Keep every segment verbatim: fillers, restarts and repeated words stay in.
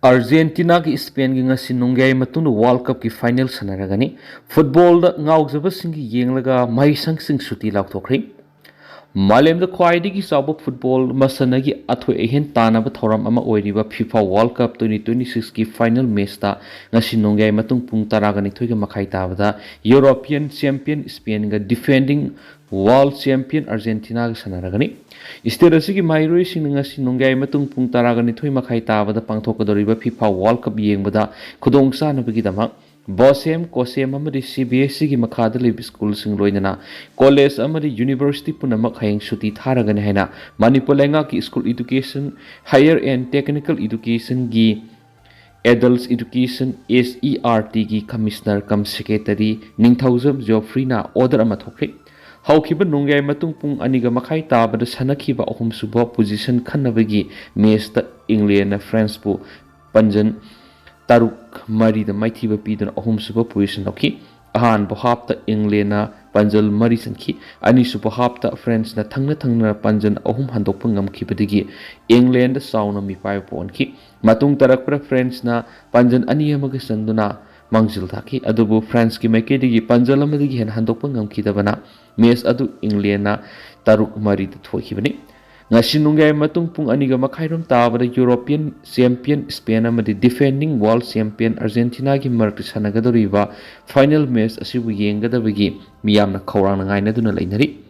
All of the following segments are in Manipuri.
ꯑꯥꯔꯖꯦꯟꯇꯤꯅꯥꯒꯤ ꯏꯁꯄꯦꯟꯒꯤ ꯉꯁꯤ ꯅꯣꯡꯌꯥꯏ ꯃꯇꯨꯡꯗ ꯋꯥꯔꯜ ꯀꯞꯀꯤ ꯐꯥꯏꯅꯦꯜ ꯁꯥꯟꯅꯔꯒꯅꯤ꯫ ꯐꯨꯠꯕꯣꯜꯗ ꯉꯥꯎꯖꯕꯁꯤꯡꯒꯤ ꯌꯦꯡꯂꯒ ꯃꯍꯩꯁꯪꯁꯤꯡ ꯁꯨꯇꯤ ꯂꯥꯎꯊꯣꯛꯈ꯭ꯔꯦ꯫ ꯃꯥꯂꯦꯝꯗ ꯈ꯭ꯋꯥꯏꯗꯒꯤ ꯆꯥꯎꯕ ꯐꯨꯠꯕꯣꯜ ꯃꯁꯥꯟꯅꯒꯤ ꯑꯊꯣꯏ ꯑꯍꯦꯟ ꯇꯥꯟꯅꯕ ꯊꯧꯔꯝ ꯑꯃ ꯑꯣꯏꯔꯤꯕ FIFA world cup twenty twenty ꯁꯤꯛꯁꯀꯤ ꯐꯥꯏꯅꯦꯜ ꯃꯦꯆꯇ ꯉꯁꯤ ꯅꯣꯡꯌꯥꯏ ꯃꯇꯨꯡ ꯄꯨꯡ ꯇꯔꯥꯒ ꯅꯤꯊꯣꯏꯒ ꯃꯈꯥꯏ ꯇꯥꯕꯗ ꯌꯨꯔꯣꯄꯤꯌꯟ ꯆꯦꯝꯄꯤꯌꯟ ꯏꯁꯄꯦꯟꯒ ꯗꯤꯐꯦꯟꯗꯤꯡ ꯋꯥꯔꯜ ꯆꯦꯝꯄꯤꯌꯟ ꯑꯥꯔꯖꯦꯟꯇꯤꯅꯥꯒ ꯁꯥꯟꯅꯔꯒꯅꯤ꯫ ꯏꯁꯇꯦꯠ ꯑꯁꯤꯒꯤ ꯃꯍꯩꯔꯣꯏꯁꯤꯡꯅ ꯉꯁꯤ ꯅꯣꯡꯌꯥꯏ ꯃꯇꯨꯡ ꯄꯨꯡ ꯇꯔꯥꯒ ꯅꯤꯊꯣꯏ ꯃꯈꯥꯏ ꯇꯥꯕꯗ ꯄꯥꯡꯊꯣꯛꯀꯗꯧꯔꯤꯕ ꯐꯤꯐꯥ ꯋꯥꯔꯜ ꯀꯞ ꯌꯦꯡꯕꯗ ꯈꯨꯗꯣꯡꯆꯥꯅꯕꯒꯤꯗꯃꯛ ꯕꯣꯁꯦꯝ, ꯀꯣꯁꯦꯝ ꯑꯃꯗꯤ ꯁꯤ ꯕꯤ ꯑꯦꯁ ꯏꯒꯤ ꯃꯈꯥꯗ ꯂꯩꯕ ꯁ꯭ꯀꯨꯜꯁꯤꯡ ꯂꯣꯏꯅꯅ ꯀꯣꯂꯦꯖ ꯑꯃꯗꯤ ꯌꯨꯅꯤꯚꯔꯁꯤꯇꯤ ꯄꯨꯝꯅꯃꯛ ꯍꯌꯦꯡ ꯁꯨꯇꯤ ꯊꯥꯔꯒꯅꯤ ꯍꯥꯏꯅ ꯃꯅꯤꯄꯨꯔ ꯂꯩꯉꯥꯛꯀꯤ school education, higher and technical ꯏꯗꯨꯀꯦꯁꯟꯒꯤ adults education, S E R ꯇꯤꯒꯤ ꯀꯃꯤꯁꯅꯔ ꯀꯝ ꯁꯦꯀ꯭ꯔꯦꯇꯔꯤ ꯅꯤꯡꯊꯧꯖꯝ ꯖꯣꯐ꯭ꯔꯤꯅ ꯑꯣꯔꯗꯔ ꯑꯃ ꯊꯣꯛꯈ꯭ꯔꯦ꯫ ꯍꯧꯈꯤꯕ ꯅꯣꯡꯌꯥꯏ ꯃꯇꯨꯡ ꯄꯨꯡ ꯑꯅꯤꯒ ꯃꯈꯥꯏ ꯇꯥꯕꯗ ꯁꯥꯟꯅꯈꯤꯕ ꯑꯍꯨꯝꯁꯨꯕ ꯄꯣꯖꯤꯁꯟ ꯈꯟꯅꯕꯒꯤ ꯃꯦꯆꯇ ꯏꯪꯂꯦꯟꯅ ꯐ꯭ꯔꯥꯟꯁꯄꯨ ꯄꯥꯟꯖꯟ ꯇꯔꯨꯛ ꯃꯔꯤꯗ ꯃꯥꯏꯊꯤꯕ ꯄꯤꯗꯨꯅ ꯑꯍꯨꯝꯁꯨꯕ ꯄꯣꯖꯤꯁꯟ ꯂꯧꯈꯤ꯫ ꯑꯍꯥꯟꯕ ꯍꯥꯞꯇ ꯏꯪꯂꯦꯟꯅ ꯄꯥꯟꯖꯜ ꯃꯔꯤ ꯆꯟꯈꯤ꯫ ꯑꯅꯤꯁꯨꯕ ꯍꯥꯞꯇ ꯐ꯭ꯔꯥꯟꯁꯅ ꯊꯪꯅ ꯊꯪꯅꯅ ꯄꯥꯟꯖꯜ ꯑꯍꯨꯝ ꯍꯟꯗꯣꯛꯄ ꯉꯝꯈꯤꯕꯗꯒꯤ ꯏꯪꯂꯦꯟꯗ ꯆꯥꯎꯅ ꯃꯤꯄꯥꯏꯕ ꯄꯣꯛꯍꯟꯈꯤ꯫ ꯃꯇꯨꯡ ꯇꯥꯔꯛꯄꯗ ꯐ꯭ꯔꯥꯟꯁꯅ ꯄꯥꯟꯖꯜ ꯑꯅꯤ ꯑꯃꯒ ꯆꯟꯗꯨꯅ ꯃꯥꯡꯖꯤꯜ ꯊꯥꯈꯤ꯫ ꯑꯗꯨꯕꯨ ꯐ꯭ꯔꯥꯟꯁꯀꯤ ꯃꯥꯏꯀꯩꯗꯒꯤ ꯄꯥꯟꯖꯜ ꯑꯃꯗꯒꯤ ꯍꯦꯟꯅ ꯍꯟꯗꯣꯛꯄ ꯉꯝꯈꯤꯗꯕꯅ ꯃꯦꯆ ꯑꯗꯨ ꯏꯪꯂꯦꯟꯅ ꯇꯔꯨꯛ ꯃꯔꯤꯗ ꯊꯣꯏꯈꯤꯕꯅꯤ꯫ ꯉꯁꯤ ꯅꯣꯡꯌꯥꯏ ꯃꯇꯨꯡ ꯄꯨꯡ ꯑꯅꯤꯒ ꯃꯈꯥꯏꯔꯣꯝ ꯇꯥꯕꯗ ꯌꯨꯔꯣꯄꯤꯌꯟ ꯆꯦꯝꯄꯤꯌꯟ ꯏꯁꯄꯦꯟ ꯑꯃꯗꯤ ꯗꯤꯐꯦꯟꯗꯤꯡ ꯋꯥꯔꯜ ꯆꯦꯝꯄꯤꯌꯟ ꯑꯥꯔꯖꯦꯟꯇꯤꯅꯥꯒꯤ ꯃꯔꯛꯇ ꯁꯥꯟꯅꯒꯗꯧꯔꯤꯕ ꯐꯥꯏꯅꯦꯜ ꯃꯦꯆ ꯑꯁꯤꯕꯨ ꯌꯦꯡꯒꯗꯕꯒꯤ ꯃꯤꯌꯥꯝꯅ ꯈꯧꯔꯥꯡꯅ ꯉꯥꯏꯅꯗꯨꯅ ꯂꯩꯅꯔꯤ꯫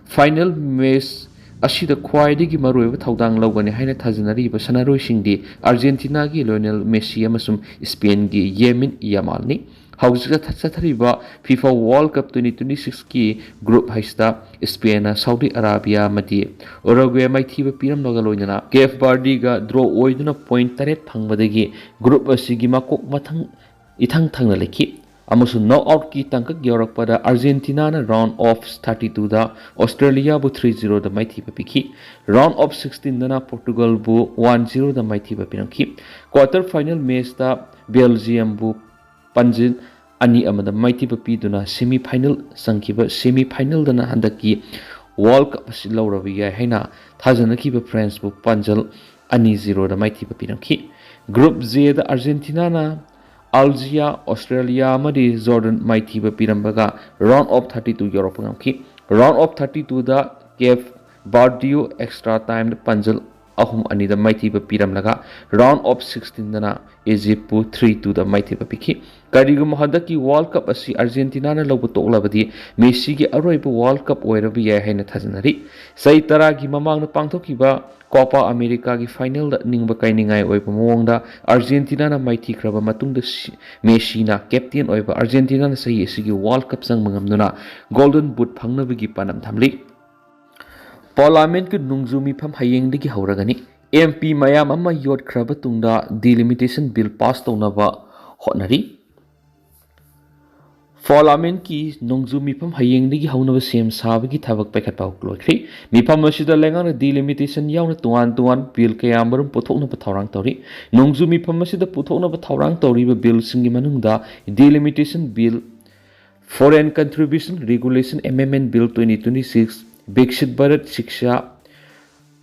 ꯐꯥꯏꯅꯦꯜ ꯃꯦꯆ ꯑꯁꯤꯗ ꯈ꯭ꯋꯥꯏꯗꯒꯤ ꯃꯔꯨꯑꯣꯏꯕ ꯊꯧꯗꯥꯡ ꯂꯧꯒꯅꯤ ꯍꯥꯏꯅ ꯊꯥꯖꯅꯔꯤꯕ ꯁꯥꯟꯅꯔꯣꯏꯁꯤꯡꯗꯤ ꯑꯥꯔꯖꯦꯟꯇꯤꯅꯥꯒꯤ ꯂꯣꯌꯣꯅꯦꯜ ꯃꯦꯁꯤ ꯑꯃꯁꯨꯡ ꯏꯁꯄꯦꯟꯒꯤ ꯌꯦꯃꯤꯟ ꯌꯥꯃꯥꯜꯅꯤ꯫ ꯍꯧꯖꯤꯛ ꯆꯠꯊ-, ꯆꯠꯊꯔꯤꯕ FIFA world cup twenty twenty ꯁꯤꯛꯁꯀꯤ ꯒ꯭ꯔꯨꯞ ꯍꯩꯁꯇ ꯏꯁꯄꯦꯟꯅ ꯁꯥꯎꯗꯤ ꯑꯔꯥꯕꯤꯌꯥ ꯑꯃꯗꯤ ꯎꯔꯨꯒ꯭ꯋꯦ ꯃꯥꯏꯊꯤꯕ ꯄꯤꯔꯝꯂꯒ ꯂꯣꯏꯅꯅ ꯀꯦꯞ ꯕꯥꯔꯗꯤꯒ ꯗ꯭ꯔꯣ ꯑꯣꯏꯗꯨꯅ ꯄꯣꯏꯟ ꯇꯔꯦꯠ ꯐꯪꯕꯗꯒꯤ ꯒ꯭ꯔꯨꯞ ꯑꯁꯤꯒꯤ ꯃꯀꯣꯛ ꯃꯊꯪ ꯏꯊꯪ ꯊꯪꯅ ꯂꯩꯈꯤ꯫ ꯑꯃꯁꯨꯡ ꯅꯣꯛ ꯑꯥꯎꯠꯀꯤ ꯇꯥꯡꯀꯛ ꯌꯧꯔꯛꯄꯗ ꯑꯥꯔꯖꯦꯟꯇꯤꯅꯥꯅ ꯔꯥꯎꯟ ꯑꯣꯐ ꯊꯥꯔꯇꯤ ꯇꯨꯗ ꯑꯣꯁꯇ꯭ꯔꯦꯂꯤꯌꯥꯕꯨ ꯊ꯭ꯔꯤ ꯖꯤꯔꯣꯗ ꯃꯥꯏꯊꯤꯕ ꯄꯤꯈꯤ꯫ ꯔꯥꯎꯟ ꯑꯣꯐ ꯁꯤꯛꯁꯇꯤꯟꯗꯅ ꯄꯣꯔꯇꯨꯒꯜꯕꯨ ꯋꯥꯟ ꯖꯤꯔꯣꯗ ꯃꯥꯏꯊꯤꯕ ꯄꯤꯔꯝꯈꯤ꯫ ꯀ꯭ꯋꯥꯇꯔ ꯐꯥꯏꯅꯦꯜ ꯃꯦꯆꯇ ꯕꯦꯜꯖꯤꯌꯝꯕꯨ ꯄꯥꯟꯖꯤꯜ ꯑꯅꯤ ꯑꯃꯗ ꯃꯥꯏꯊꯤꯕ ꯄꯤꯗꯨꯅ ꯁꯦꯃꯤ ꯐꯥꯏꯅꯦꯜ ꯆꯪꯈꯤꯕ꯫ ꯁꯦꯃꯤ ꯐꯥꯏꯅꯦꯜꯗꯅ ꯍꯟꯗꯛꯀꯤ ꯋꯥꯔꯜ ꯀꯞ ꯑꯁꯤ ꯂꯧꯔꯕ ꯌꯥꯏ ꯍꯥꯏꯅ ꯊꯥꯖꯅꯈꯤꯕ ꯐ꯭ꯔꯥꯟꯁꯄꯨ ꯄꯥꯟꯖꯜ ꯑꯅꯤ ꯖꯤꯔꯣꯗ ꯃꯥꯏꯊꯤꯕ ꯄꯤꯔꯝꯈꯤ꯫ Group J ꯗ ꯑꯥꯔꯖꯦꯟꯇꯤꯅꯥꯅ ꯑꯜꯖꯤꯌꯥ, ꯑꯣꯁꯇ꯭ꯔꯦꯂꯤꯌꯥ ꯑꯃꯗꯤ ꯖꯣꯔꯗꯟ ꯃꯥꯏꯊꯤꯕ ꯄꯤꯔꯝꯕꯒ round of thirty two ꯌꯧꯔꯛꯄ ꯉꯝꯈꯤ꯫ Round of thirty two the cab ꯕꯥꯔꯗꯤꯌꯨ extra time ꯗ ꯄꯥꯟꯖꯜ ꯑꯍꯨꯝ ꯑꯅꯤꯗ ꯃꯥꯏꯊꯤꯕ ꯄꯤꯔꯝꯂꯒ round of sixteen ꯗꯅ ꯏꯖꯤꯞꯄꯨ three two ꯗ ꯃꯥꯏꯊꯤꯕ ꯄꯤꯈꯤ꯫ ꯀꯔꯤꯒꯨꯝꯕ ꯍꯟꯗꯛꯀꯤ World Cup ꯑꯁꯤ ꯑꯥꯔꯖꯦꯟꯇꯤꯅꯥꯅ ꯂꯧꯕ ꯇꯣꯛꯂꯕꯗꯤ ꯃꯦꯁꯤꯒꯤ ꯑꯔꯣꯏꯕ World Cup ꯑꯣꯏꯔꯕ ꯌꯥꯏ ꯍꯥꯏꯅ ꯊꯥꯖꯅꯔꯤ꯫ ꯆꯍꯤ ꯇꯔꯥꯒꯤ ꯃꯃꯥꯡꯗ ꯄꯥꯡꯊꯣꯛꯈꯤꯕ ꯀꯣꯄꯥ ꯑꯃꯦꯔꯤꯀꯥꯒꯤ ꯐꯥꯏꯅꯦꯜꯗ ꯅꯤꯡꯕ ꯀꯥꯏꯅꯤꯡꯉꯥꯏ ꯑꯣꯏꯕ ꯃꯑꯣꯡꯗ ꯑꯥꯔꯖꯦꯟꯇꯤꯅꯥꯅ ꯃꯥꯏꯊꯤꯈ꯭ꯔꯕ ꯃꯇꯨꯡꯗ ꯁꯤ-, ꯃꯦꯁꯤꯅ ꯀꯦꯞꯇꯦꯟ ꯑꯣꯏꯕ ꯑꯥꯔꯖꯦꯟꯇꯤꯅꯥꯅ ꯆꯍꯤ ꯑꯁꯤꯒꯤ World Cup ꯆꯪꯕ ꯉꯝꯗꯨꯅ Golden Boot ꯐꯪꯅꯕꯒꯤ ꯄꯥꯟꯗꯝ ꯊꯝꯂꯤ꯫ ꯄꯥꯔꯂꯥꯃꯦꯟꯠꯀꯤ ꯅꯣꯡꯖꯨ ꯃꯤꯐꯝ ꯍꯌꯦꯡꯗꯒꯤ ꯍꯧꯔꯒꯅꯤ꯫ ꯑꯦꯝ ꯄꯤ ꯃꯌꯥꯝ ꯑꯃ ꯌꯣꯠꯈ꯭ꯔꯕ ꯇꯨꯡꯗ delimitation bill pass ꯇꯧꯅꯕ ꯍꯣꯠꯅꯔꯤ꯫ ꯄꯥꯔꯂꯥꯃꯦꯟꯠꯀꯤ ꯅꯣꯡꯖꯨ ꯃꯤꯐꯝ ꯍꯌꯦꯡꯗꯒꯤ ꯍꯧꯅꯕ ꯁꯦꯝ ꯁꯥꯕꯒꯤ ꯊꯕꯛ ꯄꯥꯏꯈꯠꯄ ꯂꯣꯏꯈ꯭ꯔꯦ꯫ ꯃꯤꯐꯝ ꯑꯁꯤꯗ ꯂꯩꯉꯥꯛꯅ delimitation ꯌꯥꯎꯅ ꯇꯣꯉꯥꯟ ꯇꯣꯉꯥꯟ bill ꯀꯌꯥ ꯃꯔꯨꯝ ꯄꯨꯊꯣꯛꯅꯕ ꯊꯧꯔꯥꯡ ꯇꯧꯔꯤ꯫ ꯅꯣꯡꯖꯨ ꯃꯤꯐꯝ ꯑꯁꯤꯗ ꯄꯨꯊꯣꯛꯅꯕ ꯊꯧꯔꯥꯡ ꯇꯧꯔꯤꯕ billꯁꯤꯡꯒꯤ ꯃꯅꯨꯡꯗ delimitation bill, Foreign Contribution Regulation Amendment Bill twenty twenty-six, Viksit Bharat Shiksha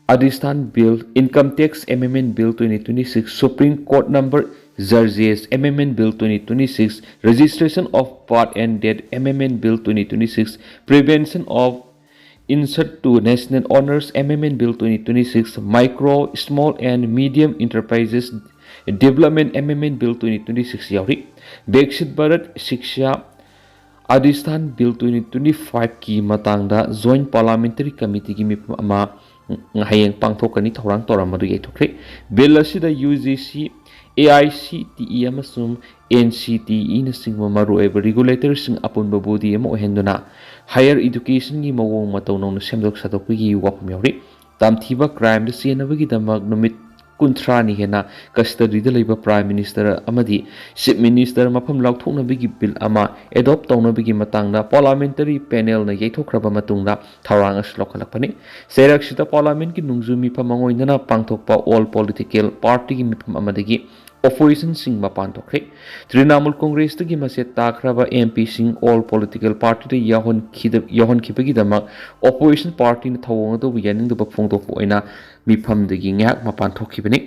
Adhishthan Bill, Income Tax Amendment Bill twenty twenty-six, Supreme Court number Judges Amendment Bill twenty twenty-six, Registration of Birth and Death Amendment Bill twenty twenty-six, Prevention of Insult to National Honors Amendment Bill twenty twenty-six, Micro, Small and Medium Enterprises Development Amendment Bill twenty twenty-six ꯌꯥꯎꯔꯤ꯫ Viksit Bharat Shiksha Adhishthan Bill twenty twenty-five ꯀꯤ ꯃꯇꯥꯡꯗ Joint Parliamentary Committeeꯒꯤ ꯃꯤꯐꯝ ꯑꯃ ꯍꯌꯦꯡ ꯄꯥꯡꯊꯣꯛꯀꯅꯤ ꯊꯧꯔꯥꯡ ꯇꯧꯔꯝꯕꯗꯨ ꯌꯩꯊꯣꯛꯈ꯭ꯔꯦ꯫ Bill ꯑꯁꯤꯗ U G C, A I C T E ꯑꯃꯁꯨꯡ N C T Eꯅꯆꯤꯡꯕ ꯃꯔꯨꯑꯣꯏꯕ regulatorꯁꯤꯡ ꯑꯄꯨꯟꯕ body ꯑꯃ ꯑꯣꯏꯍꯟꯗꯨꯅ higher educationꯒꯤ ꯃꯑꯣꯡ ꯃꯇꯧ ꯅꯧꯅ ꯁꯦꯝꯗꯣꯛ ꯁꯥꯗꯣꯛꯄꯒꯤ ꯋꯥꯐꯝ ꯌꯥꯎꯔꯤ꯫ ꯇꯝꯊꯤꯕ crimeꯗ ꯆꯦꯟꯅꯕꯒꯤꯗꯃꯛ ꯅꯨꯃꯤꯠ ꯀꯨꯟꯊ꯭ꯔꯥꯅꯤ ꯍꯦꯟꯅ custodyꯗ ꯂꯩꯕ Prime Minister ꯑꯃꯗꯤ Chief Minister ꯃꯐꯝ ꯂꯥꯎꯊꯣꯛꯅꯕꯒꯤ bill ꯑꯃ adopt ꯇꯧꯅꯕꯒꯤ ꯃꯇꯥꯡꯗ parliamentary panelꯅ ꯌꯩꯊꯣꯛꯈ꯭ꯔꯕ ꯃꯇꯨꯡꯗ ꯊꯧꯔꯥꯡ ꯑꯁꯤ ꯂꯧꯈꯠꯂꯛꯄꯅꯤ꯫ ꯆꯩꯔꯛꯁꯤꯗ parliamentꯀꯤ ꯅꯣꯡꯖꯨ ꯃꯤꯐꯝ ꯃꯥꯡꯑꯣꯏꯅꯅ ꯄꯥꯡꯊꯣꯛꯄ all political partyꯒꯤ ꯃꯤꯐꯝ ꯑꯃꯗꯒꯤ oppositionꯁꯤꯡ ꯃꯄꯥꯟ ꯊꯣꯛꯈ꯭ꯔꯦ꯫ Trinamool Congressꯇꯒꯤ ꯃꯆꯦꯠ ꯇꯥꯈ꯭ꯔꯕ MPꯁꯤꯡ all political partyꯗ ꯌꯥꯎꯍꯟꯈꯤꯗ-, ꯌꯥꯎꯍꯟꯈꯤꯕꯒꯤꯗꯃꯛ opposition partyꯅ ꯊꯧꯑꯣꯡ ꯑꯗꯨꯕꯨ ꯌꯥꯅꯤꯡꯗꯕ ꯐꯣꯡꯗꯣꯛꯄ ꯑꯣꯏꯅ ꯃꯤꯐꯝꯗꯒꯤ ꯉꯥꯏꯍꯥꯛ ꯃꯄꯥꯟ ꯊꯣꯛꯈꯤꯕꯅꯤ꯫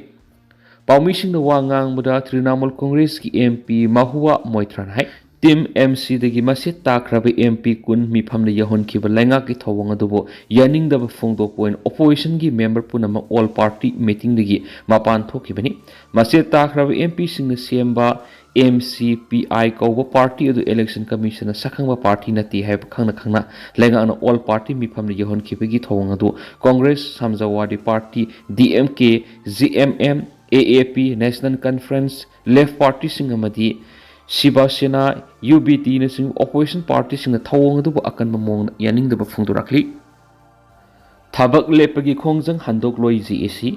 ꯄꯥꯎꯃꯤꯁꯤꯡꯅ ꯋꯥ ꯉꯥꯡꯕꯗ ꯇ꯭ꯔꯤꯅꯥꯃꯨꯜ ꯀꯣꯡꯒ꯭ꯔꯦꯁꯀꯤ ꯑꯦꯝ ꯄꯤ ꯃꯍꯨꯋꯥ ꯃꯣꯏꯊ꯭ꯔꯥꯟ ꯍꯥꯏ, ꯇꯤꯝ ꯑꯦꯝ ꯁꯤꯗꯒꯤ ꯃꯁꯦꯠ ꯇꯥꯈ꯭ꯔꯕ ꯑꯦꯝ ꯄꯤ ꯀꯨꯟ ꯃꯤꯐꯝꯗ ꯌꯧꯍꯟꯈꯤꯕ ꯂꯩꯉꯥꯛꯀꯤ ꯊꯧꯑꯣꯡ ꯑꯗꯨꯕꯨ ꯌꯥꯅꯤꯡꯗꯕ ꯐꯣꯡꯗꯣꯛꯄ ꯑꯣꯏꯅ ꯑꯣꯄꯣꯖꯤꯁꯟꯒꯤ ꯃꯦꯝꯕꯔ ꯄꯨꯝꯅꯃꯛ ꯑꯣꯜ ꯄꯥꯔꯇꯤ ꯃꯤꯇꯤꯡꯗꯒꯤ ꯃꯄꯥꯟ ꯊꯣꯛꯈꯤꯕꯅꯤ꯫ ꯃꯁꯦꯠ ꯇꯥꯈ꯭ꯔꯕ ꯑꯦꯝ ꯄꯤꯁꯤꯡꯅ ꯁꯦꯝꯕ ꯑꯦꯝ ꯁꯤ ꯄꯤ ꯑꯥꯏ ꯀꯧꯕ ꯄꯥꯔꯇꯤ ꯑꯗꯨ ꯏꯂꯦꯛꯁꯟ ꯀꯃꯤꯁꯟꯅ ꯁꯛꯈꯪꯕ ꯄꯥꯔꯇꯤ ꯅꯠꯇꯦ ꯍꯥꯏꯕ ꯈꯪꯅ ꯈꯪꯅ ꯂꯩꯉꯥꯛꯅ ꯑꯣꯜ ꯄꯥꯔꯇꯤ ꯃꯤꯐꯝꯗ ꯌꯧꯍꯟꯈꯤꯕꯒꯤ ꯊꯧꯑꯣꯡ ꯑꯗꯨ ꯀꯣꯡꯒ꯭ꯔꯦꯁ, ꯁꯃꯥꯖꯋꯥꯗꯤ ꯄꯥꯔꯇꯤ, ꯗꯤ ꯑꯦꯝ ꯀꯦ, ꯖꯤ ꯑꯦꯝ ꯑꯦꯝ, ꯑꯦ ꯑꯦ ꯄꯤ, ꯅꯦꯁꯅꯦꯜ ꯀꯟꯐꯔꯦꯟꯁ, ꯂꯦꯐ ꯄꯥꯔꯇꯤꯁꯤꯡ ꯑꯃꯗꯤ ꯁꯤꯕ ꯁꯦꯅꯥ, ꯌꯨ ꯕꯤ ꯇꯤꯅꯆꯤꯡꯕ ꯑꯣꯄꯣꯖꯤꯁꯟ ꯄꯥꯔꯇꯤꯁꯤꯡꯅ ꯊꯧꯑꯣꯡ ꯑꯗꯨꯕꯨ ꯑꯀꯟꯕ ꯃꯑꯣꯡꯗ ꯌꯥꯅꯤꯡꯗꯕ ꯐꯣꯡꯗꯣꯔꯛꯂꯤ꯫ ꯊꯕꯛ ꯂꯦꯞꯄꯒꯤ ꯈꯣꯡꯖꯪ ꯍꯟꯗꯣꯛꯂꯣꯏ ꯖꯤ ꯑꯦ ꯁꯤ꯫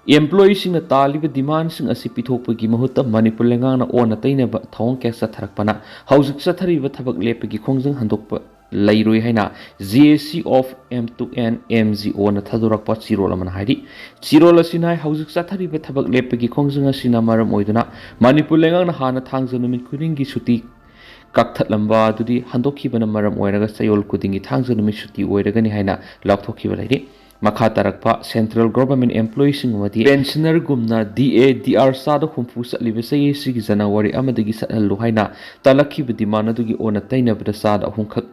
ꯑꯦꯝꯄ꯭ꯂꯣꯌꯤꯁꯤꯡꯅ ꯇꯥꯜꯂꯤꯕ ꯗꯤꯃꯥꯟꯁꯤꯡ ꯑꯁꯤ ꯄꯤꯊꯣꯛꯄꯒꯤ ꯃꯍꯨꯠꯇ ꯃꯅꯤꯄꯨꯔ ꯂꯩꯉꯥꯛꯅ ꯑꯣꯟꯅ ꯇꯩꯅꯕ ꯊꯧꯑꯣꯡ ꯀꯌꯥ ꯆꯠꯊꯔꯛꯄꯅ ꯍꯧꯖꯤꯛ ꯆꯠꯊꯔꯤꯕ ꯊꯕꯛ ꯂꯦꯞꯄꯒꯤ ꯈꯣꯡꯖꯪ ꯍꯟꯗꯣꯛꯄ ꯂꯩꯔꯣꯏ ꯍꯥꯏꯅ G A C of M two N M G ꯑꯣꯅ ꯊꯥꯗꯣꯔꯛꯄ ꯆꯦꯔꯣꯜ ꯑꯃꯅ ꯍꯥꯏꯔꯤ꯫ ꯆꯦꯔꯣꯜ ꯑꯁꯤꯅ ꯍꯥꯏ, ꯍꯧꯖꯤꯛ ꯆꯠꯊꯔꯤꯕ ꯊꯕꯛ ꯂꯦꯞꯄꯒꯤ ꯈꯣꯡꯖꯪ ꯑꯁꯤꯅ ꯃꯔꯝ ꯑꯣꯏꯗꯨꯅ ꯃꯅꯤꯄꯨꯔ ꯂꯩꯉꯥꯛꯅ ꯍꯥꯟꯅ ꯊꯥꯡꯖ ꯅꯨꯃꯤꯠ ꯈꯨꯗꯤꯡꯒꯤ ꯁꯨꯇꯤ ꯀꯛꯊꯠꯂꯝꯕ ꯑꯗꯨꯗꯤ ꯍꯟꯗꯣꯛꯈꯤꯕꯅ ꯃꯔꯝ ꯑꯣꯏꯔꯒ ꯆꯌꯣꯜ ꯈꯨꯗꯤꯡꯒꯤ ꯊꯥꯡꯖ ꯅꯨꯃꯤꯠ ꯁꯨꯇꯤ ꯑꯣꯏꯔꯒꯅꯤ ꯍꯥꯏꯅ ꯂꯥꯎꯊꯣꯛꯈꯤꯕ ꯂꯩꯔꯤ꯫ ꯃꯈꯥ ꯇꯥꯔꯛꯄ ꯁꯦꯟꯇ꯭ꯔꯦꯜ ꯒꯣꯚꯔꯟꯃꯦꯟꯠ ꯑꯦꯝꯄ꯭ꯂꯣꯌꯤꯁꯤꯡ ꯑꯃꯗꯤ ꯄꯦꯟꯁꯅꯔꯒꯨꯝꯅ ꯗꯤ ꯑꯦ ꯗꯤ ꯑꯥꯔ ꯆꯥꯗ ꯍꯨꯝꯐꯨ ꯆꯠꯂꯤꯕ ꯆꯍꯤ ꯑꯁꯤꯒꯤ ꯖꯅꯋꯥꯔꯤ ꯑꯃꯗꯒꯤ ꯆꯠꯍꯜꯂꯨ ꯍꯥꯏꯅ ꯇꯥꯂꯛꯈꯤꯕ ꯗꯤꯃꯥꯟ ꯑꯗꯨꯒꯤ ꯑꯣꯟꯅ ꯇꯩꯅꯕꯗ ꯆꯥꯗ ꯑꯍꯨꯝꯈꯛ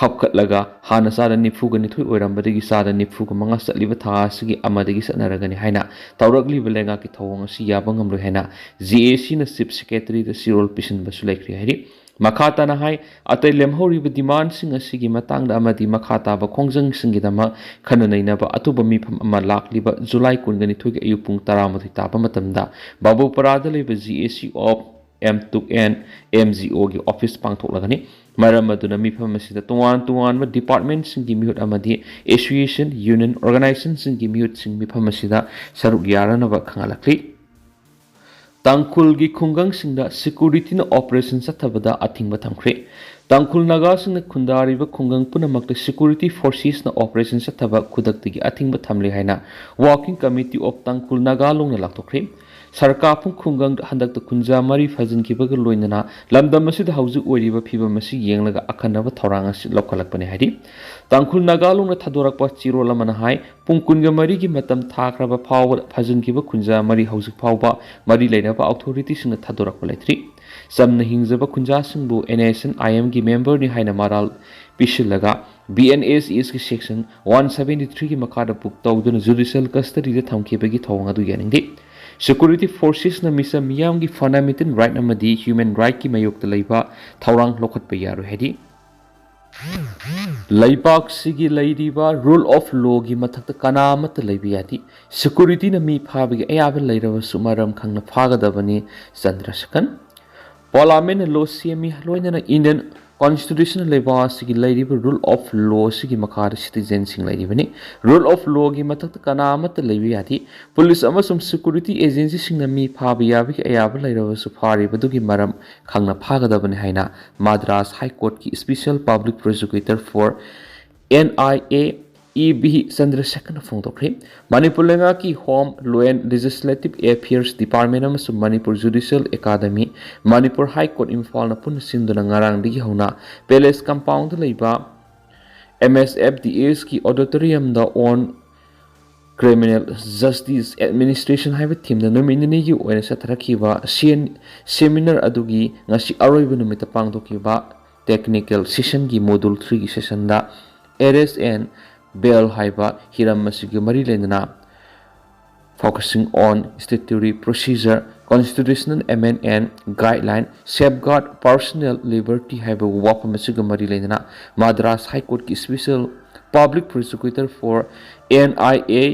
ꯍꯥꯞꯀꯠꯂꯒ ꯍꯥꯟꯅ ꯆꯥꯗ ꯅꯤꯐꯨꯒ ꯅꯤꯊꯣꯏ ꯑꯣꯏꯔꯝꯕꯗꯒꯤ ꯆꯥꯗ ꯅꯤꯐꯨꯒ ꯃꯉꯥ ꯆꯠꯂꯤꯕ ꯊꯥ ꯑꯁꯤꯒꯤ ꯑꯃꯗꯒꯤ ꯆꯠꯅꯔꯒꯅꯤ ꯍꯥꯏꯅ ꯇꯧꯔꯛꯂꯤꯕ ꯂꯩꯉꯥꯛꯀꯤ ꯊꯧꯑꯣꯡ ꯑꯁꯤ ꯌꯥꯕ ꯉꯝꯂꯣꯏ ꯍꯥꯏꯅ ꯖꯤ ꯑꯦ ꯁꯤꯅ ꯆꯤꯐ ꯁꯦꯀ꯭ꯔꯦꯇꯔꯤꯗ ꯆꯦꯔꯣꯜ ꯄꯤꯁꯤꯟꯕꯁꯨ ꯂꯩꯈ꯭ꯔꯦ ꯍꯥꯏꯔꯤ꯫ ꯃꯈꯥ ꯇꯥꯅ ꯍꯥꯏ, ꯑꯇꯩ ꯂꯦꯝꯍꯧꯔꯤꯕ ꯗꯤꯃꯥꯟꯁꯤꯡ ꯑꯁꯤꯒꯤ ꯃꯇꯥꯡꯗ ꯑꯃꯗꯤ ꯃꯈꯥ ꯇꯥꯕ ꯈꯣꯡꯖꯪꯁꯤꯡꯒꯤꯗꯃꯛ ꯈꯟꯅ ꯅꯩꯅꯕ ꯑꯇꯣꯞꯄ ꯃꯤꯐꯝ ꯑꯃ ꯂꯥꯛꯂꯤꯕ ꯖꯨꯂꯥꯏ ꯀꯨꯟꯒ ꯅꯤꯊꯣꯏꯒꯤ ꯑꯌꯨꯛ ꯄꯨꯡ ꯇꯔꯥꯃꯥꯊꯣꯏ ꯇꯥꯕ ꯃꯇꯝꯗ ꯕꯥꯕꯨꯄꯔꯥꯗ ꯂꯩꯕ G A C of M two N M G ꯑꯣꯒꯤ ꯑꯣꯐꯤꯁ ꯄꯥꯡꯊꯣꯛꯂꯒꯅꯤ꯫ ꯃꯔꯝ ꯑꯗꯨꯅ ꯃꯤꯐꯝ ꯑꯁꯤꯗ ꯇꯣꯉꯥꯟ ꯇꯣꯉꯥꯟꯕ ꯗꯤꯄꯥꯔꯠꯃꯦꯟꯠꯁꯤꯡꯒꯤ ꯃꯤꯍꯨꯠ ꯑꯃꯗꯤ ꯑꯦꯁꯣꯁꯤꯌꯦꯁꯟ, ꯌꯨꯅꯤꯌꯟ, ꯑꯣꯔꯒꯅꯥꯏꯖꯦꯁꯟꯁꯤꯡꯒꯤ ꯃꯤꯍꯨꯠꯁꯤꯡ ꯃꯤꯐꯝ ꯑꯁꯤꯗ ꯁꯔꯨꯛ ꯌꯥꯔꯅꯕ ꯈꯪꯍꯜꯂꯛꯂꯤ꯫ ꯇꯥꯡꯈꯨꯜꯒꯤ ꯈꯨꯡꯒꯪꯁꯤꯡꯗ ꯁꯦꯀ꯭ꯌꯨꯔꯤꯇꯤꯅ ꯑꯣꯄꯔꯦꯁꯟ ꯆꯠꯊꯕꯗ ꯑꯊꯤꯡꯕ ꯊꯝꯈ꯭ꯔꯦ꯫ ꯇꯥꯡꯈꯨꯜ ꯅꯥꯒꯥꯁꯤꯡꯅ ꯈꯨꯟꯗꯥꯔꯤꯕ ꯈꯨꯡꯒꯪ ꯄꯨꯝꯅꯃꯛꯇ ꯁꯦꯀ꯭ꯌꯨꯔꯤꯇꯤ ꯐꯣꯔꯁꯦꯁꯅ ꯑꯣꯄꯔꯦꯁꯟ ꯆꯠꯊꯕ ꯈꯨꯗꯛꯇꯒꯤ ꯑꯊꯤꯡꯕ ꯊꯝꯂꯦ ꯍꯥꯏꯅ ꯋꯥꯔꯀꯤꯡ ꯀꯃꯤꯇꯤ ꯑꯣꯐ ꯇꯥꯡꯈꯨꯜ ꯅꯥꯒꯥ ꯂꯣꯡꯅ ꯂꯥꯎꯊꯣꯛꯈ꯭ꯔꯦ꯫ ꯁꯔꯀꯥꯐꯝ ꯈꯨꯡꯒꯪꯗ ꯍꯟꯗꯛꯇ ꯀꯨꯟꯖꯥ ꯃꯔꯤ ꯐꯥꯖꯤꯟꯈꯤꯕꯒ ꯂꯣꯏꯅꯅ ꯂꯝꯗꯝ ꯑꯁꯤꯗ ꯍꯧꯖꯤꯛ ꯑꯣꯏꯔꯤꯕ ꯐꯤꯕꯝ ꯑꯁꯤ ꯌꯦꯡꯂꯒ ꯑꯈꯟꯅꯕ ꯊꯧꯔꯥꯡ ꯑꯁꯤ ꯂꯧꯈꯠꯂꯛꯄꯅꯤ ꯍꯥꯏꯔꯤ꯫ ꯇꯥꯡꯈꯨꯜ ꯅꯥꯒꯥ ꯂꯣꯟꯅ ꯊꯥꯗꯣꯔꯛꯄ ꯆꯦꯔꯣꯜ ꯑꯃꯅ ꯍꯥꯏ, ꯄꯨꯡ ꯀꯨꯟꯒ ꯃꯔꯤꯒꯤ ꯃꯇꯝ ꯊꯥꯈ꯭ꯔꯕ ꯐꯥꯎꯕ ꯐꯥꯖꯤꯟꯈꯤꯕ ꯈꯨꯟꯖꯥ ꯃꯔꯤ ꯍꯧꯖꯤꯛ ꯐꯥꯎꯕ ꯃꯔꯤ ꯂꯩꯅꯕ ꯑꯣꯊꯣꯔꯤꯇꯤꯁꯤꯡꯅ ꯊꯥꯗꯣꯔꯛꯄ ꯂꯩꯇ꯭ꯔꯤ꯫ ꯆꯝꯅ ꯍꯤꯡꯖꯕ ꯈꯨꯟꯖꯥꯁꯤꯡꯕꯨ NSCN-IM-ꯒꯤ ꯃꯦꯝꯕꯔꯅꯤ ꯍꯥꯏꯅ ꯃꯔꯥꯜ ꯄꯤꯁꯤꯜꯂꯒ BNSS-ꯀꯤ section one seventy three-ꯒꯤ ꯃꯈꯥꯗ book ꯇꯧꯗꯨꯅ judicial custody-ꯗ ꯊꯝꯈꯤꯕꯒꯤ ꯊꯧꯑꯣꯡ ꯑꯗꯨ ꯌꯥꯅꯤꯡꯗꯦ꯫ Security forces-ꯅ ꯃꯤꯆꯝ ꯃꯤꯌꯥꯝꯒꯤ fundamental right ꯑꯃꯗꯤ human right-ꯀꯤ ꯃꯥꯌꯣꯛꯇ ꯂꯩꯕ ꯊꯧꯔꯥꯡ ꯂꯧꯈꯠꯄ ꯌꯥꯔꯣꯏ ꯍꯥꯏꯔꯤ꯫ ꯂꯩꯕꯥꯛꯁꯤꯒꯤ ꯂꯩꯔꯤꯕ rule of law-ꯒꯤ ꯃꯊꯛꯇ ꯀꯅꯥ ꯑꯃꯠꯇ ꯂꯩꯕ ꯌꯥꯗꯦ꯫ Security-ꯅ ꯃꯤ ꯐꯥꯕꯒꯤ ꯑꯌꯥꯕ ꯂꯩꯔꯕꯁꯨ ꯃꯔꯝ ꯈꯪꯅ ꯐꯥꯒꯗꯕꯅꯤ꯫ ꯆꯟꯗ꯭ꯔꯁꯦꯀꯟ꯫ Parliament-ꯅ law ꯁꯦꯝꯃꯤ, ꯂꯣꯏꯅꯅ Indian Constitution-ꯅ ꯂꯩꯕꯥꯛ ꯑꯁꯤꯒꯤ ꯂꯩꯔꯤꯕ rule of law ꯑꯁꯤꯒꯤ ꯃꯈꯥꯗ citizen-ꯁꯤꯡ ꯂꯩꯔꯤꯕꯅꯤ꯫ Rule of law-ꯒꯤ ꯃꯊꯛꯇ ꯀꯅꯥ ꯑꯃꯠꯇ ꯂꯩꯕ ꯌꯥꯗꯦ꯫ Police ꯑꯃꯁꯨꯡ security agency-ꯁꯤꯡꯅ ꯃꯤ ꯐꯥꯕ ꯌꯥꯕꯒꯤ ꯑꯌꯥꯕ ꯂꯩꯔꯕꯁꯨ ꯐꯥꯔꯤꯕꯗꯨꯒꯤ ꯃꯔꯝ ꯈꯪꯅ ꯐꯥꯒꯗꯕꯅꯤ ꯍꯥꯏꯅ Madras High Court-ꯀꯤ Special Public Prosecutor for NIA E B Chandrasekhar-ꯅ ꯐꯣꯡꯗꯣꯛꯈ꯭ꯔꯦ꯫ Manipur ꯂꯩꯉꯥꯛꯀꯤ Home, Law and Legislative Affairs Department ꯑꯃꯁꯨꯡ Manipur Judicial Academy, Manipur High Court ꯏꯝꯐꯥꯜꯅ ꯄꯨꯟꯅ ꯁꯤꯟꯗꯨꯅ ꯉꯔꯥꯡꯗꯒꯤ ꯍꯧꯅ Palace Compound-ꯗ ꯂꯩꯕ MSFDS-ꯀꯤ auditorium-ꯗ On Criminal Justice Administration ꯍꯥꯏꯕ theme-ꯗ ꯅꯨꯃꯤꯠ ꯅꯤꯅꯤꯒꯤ ꯑꯣꯏꯅ ꯆꯠꯊꯔꯛꯈꯤꯕ ꯁꯦꯟ-, seminar ꯑꯗꯨꯒꯤ ꯉꯁꯤ ꯑꯔꯣꯏꯕ ꯅꯨꯃꯤꯠꯇ ꯄꯥꯡꯊꯣꯛꯈꯤꯕ technical session-ꯒꯤ module three-ꯒꯤ session-ꯗ arrest and bail ꯍꯥꯏꯕ ꯍꯤꯔꯝ ꯑꯁꯤꯒ ꯃꯔꯤ ꯂꯩꯅꯅ focusing on statutory procedure, constitutional amendment and guideline, safeguard personal liberty ꯍꯥꯏꯕ ꯋꯥꯐꯝ ꯑꯁꯤꯒ ꯃꯔꯤ ꯂꯩꯅꯅ Madras High Court-ꯀꯤ Special Public Prosecutor for NIA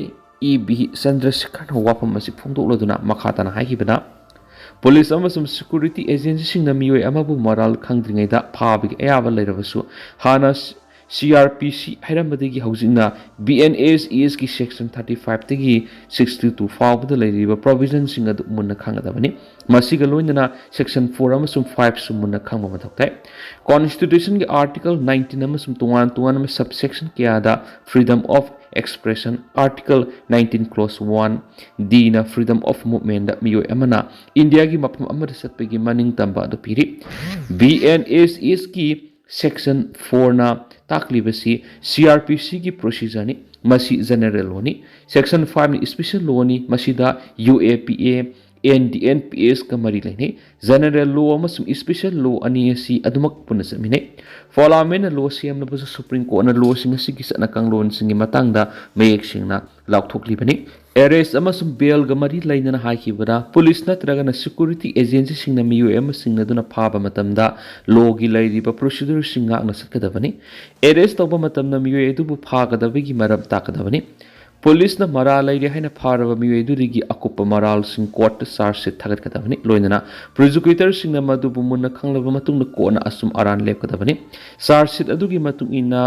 E B Chandrasekhar-ꯅ ꯋꯥꯐꯝ ꯑꯁꯤ ꯐꯣꯡꯗꯣꯛꯂꯗꯨꯅ ꯃꯈꯥ ꯇꯥꯅ ꯍꯥꯏꯈꯤꯕꯅ, Police ꯑꯃꯁꯨꯡ security agency-ꯁꯤꯡꯅ ꯃꯤꯑꯣꯏ ꯑꯃꯕꯨ ꯃꯔꯥꯜ ꯈꯪꯗ꯭ꯔꯤꯉꯩꯗ ꯐꯥꯕꯒꯤ ꯑꯌꯥꯕ ꯂꯩꯔꯕꯁꯨ ꯍꯥꯟꯅ C R P C ꯍꯥꯏꯔꯝꯕꯗꯒꯤ ꯍꯧꯖꯤꯛꯅ B N S E S ꯀꯤ section thirty five ꯇꯒꯤ sixty two ꯐꯥꯎꯕꯗ ꯂꯩꯔꯤꯕ provision ꯁꯤꯡ ꯑꯗꯨ ꯃꯨꯟꯅ ꯈꯪꯒꯗꯕꯅꯤ꯫ ꯃꯁꯤꯒ ꯂꯣꯏꯅꯅ section four ꯑꯃꯁꯨꯡ five ꯁꯨ ꯃꯨꯟꯅ ꯈꯪꯕ ꯃꯊꯧ ꯇꯥꯏ꯫ Constitution ꯒꯤ article nineteen ꯑꯃꯁꯨꯡ ꯇꯣꯉꯥꯟ ꯇꯣꯉꯥꯟꯕ subsection ꯀꯌꯥꯗ freedom of expression, article nineteen clause one D ꯅ freedom of movement ꯗ ꯃꯤꯑꯣꯏ ꯑꯃꯅ ꯏꯟꯗꯤꯌꯥꯒꯤ ꯃꯐꯝ ꯑꯃꯗ ꯆꯠꯄꯒꯤ ꯃꯅꯤꯡ ꯇꯝꯕ ꯑꯗꯨ ꯄꯤꯔꯤ꯫ B N S E S ꯀꯤ section four ꯅ ꯇꯥꯛꯂꯤꯕꯁꯤ C R P C ꯒꯤ procedure ꯅꯤ꯫ ꯃꯁꯤ general law ꯅꯤ꯫ Section five ꯅ special law ꯅꯤ꯫ ꯃꯁꯤꯗ U A P A, N D N P S ꯀ ꯃꯔꯤ ꯂꯩꯅꯩ꯫ General law ꯑꯃꯁꯨꯡ special law ꯑꯅꯤ ꯑꯁꯤ ꯑꯗꯨꯃꯛ ꯄꯨꯟꯅ ꯆꯠꯃꯤꯟꯅꯩ꯫ Parliament ꯅ law ꯁꯦꯝꯂꯕꯁꯨ Supreme Court ꯅ law ꯁꯤꯡ ꯑꯁꯤꯒꯤ ꯆꯠꯅ ꯀꯥꯡꯂꯣꯟꯁꯤꯡꯒꯤ ꯃꯇꯥꯡꯗ ꯃꯌꯦꯛ ꯁꯦꯡꯅ ꯂꯥꯎꯊꯣꯛꯂꯤꯕꯅꯤ꯫ Arrest ꯑꯃꯁꯨꯡ bail ꯒ ꯃꯔꯤ ꯂꯩꯅꯅ ꯍꯥꯏꯈꯤꯕꯗ, police ꯅꯠꯇ꯭ꯔꯒꯅ security agency ꯁꯤꯡꯅ ꯃꯤꯑꯣꯏ ꯑꯃ ꯁꯤꯡꯅꯗꯨꯅ ꯐꯥꯕ ꯃꯇꯝꯗ law ꯒꯤ ꯂꯩꯔꯤꯕ procedure ꯁꯤꯡ ꯉꯥꯛꯅ ꯆꯠꯀꯗꯕꯅꯤ꯫ Arrest ꯇꯧꯕ ꯃꯇꯝꯗ ꯃꯤꯑꯣꯏ ꯑꯗꯨꯕꯨ ꯐꯥꯒꯗꯕꯒꯤ ꯃꯔꯝ ꯇꯥꯛꯀꯗꯕꯅꯤ꯫ Police ꯅ ꯃꯔꯥꯜ ꯂꯩꯔꯦ ꯍꯥꯏꯅ ꯐꯥꯔꯕ ꯃꯤꯑꯣꯏ ꯑꯗꯨꯗꯒꯤ ꯑꯀꯨꯞꯄ ꯃꯔꯥꯜꯁꯤꯡ court ꯇ charge sheet ꯊꯥꯒꯠꯀꯗꯕꯅꯤ꯫ ꯂꯣꯏꯅꯅ prosecutor ꯁꯤꯡꯅ ꯃꯗꯨꯕꯨ ꯃꯨꯟꯅ ꯈꯪꯂꯕ ꯃꯇꯨꯡꯗ court ꯅ ꯑꯆꯨꯝ ꯑꯔꯥꯟ ꯂꯦꯞꯀꯗꯕꯅꯤ꯫ Charge sheet ꯑꯗꯨꯒꯤ ꯃꯇꯨꯡ ꯏꯟꯅ